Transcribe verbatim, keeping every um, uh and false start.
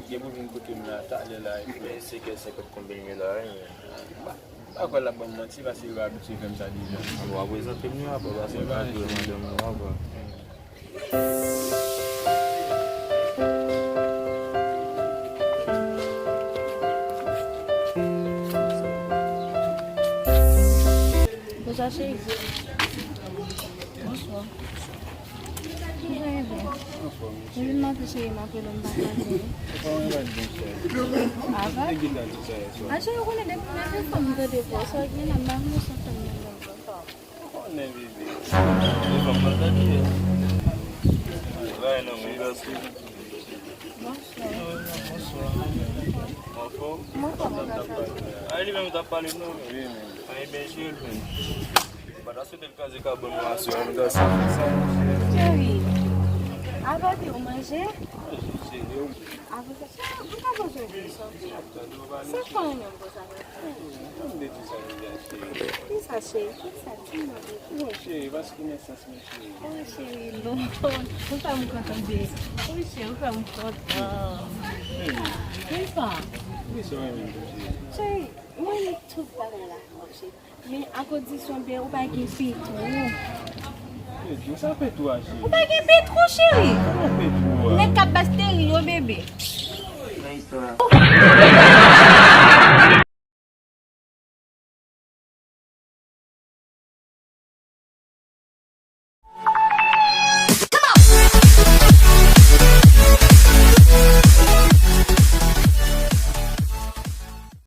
Gen pou vin kote m la talè la, epi se kè senkant konbyen l ye la, wi, men, m pa, m pa kwè l ap ban m manti, paske yo abitye fè m sa deja. Bon, w a prezante m li apre, paske m pa dwe madanm nou apre. Bonswa, cheri. Bonswa. Mwen vin maten, cheri, m apele w, m pa ka jwenn ou. Apa? A, cheri, ou konnen depi m leve fanm m tande vwa w, sa gen la, m pa konnen sa fè m nan menm vwa. Konnen, bebe. Devan m nan tande. Bay non, men, gras wi. Bonswa. Bonswa. Anfòm? Mwen anfòm, gras a Dye. A, li menm t ap pale non. Wi, men. An, ebyen, cheri, men. Ou pa ta swete l kraze kabòn nou aswè a, nou ta sa fè sa, monchè. Cheri, avè w manje? Manje, cheri, wi. Avè sa, cheri, ou pa bezwen di sa. Sa fè w menm konsa? Kisa, cheri? Kisa? Di mwen, bebe. Bon, cheri, paske nesans mwen, cheri. Oh, cheri, non. Ou fè m kontan, bebe. Wi, cheri, ou fè m kontan. Kisa? Wi, sa mwen menm, cheri. Cheri, mwen li tout bagay la, cheri. Men a kondisyon, bebe, ou pa gen petwo. Petwo? Sa petwo a, cheri? Ou pa gen petwo, cheri. Kòman petwo a? Nèg k ap bay teri yo, bebe. Nan istwa.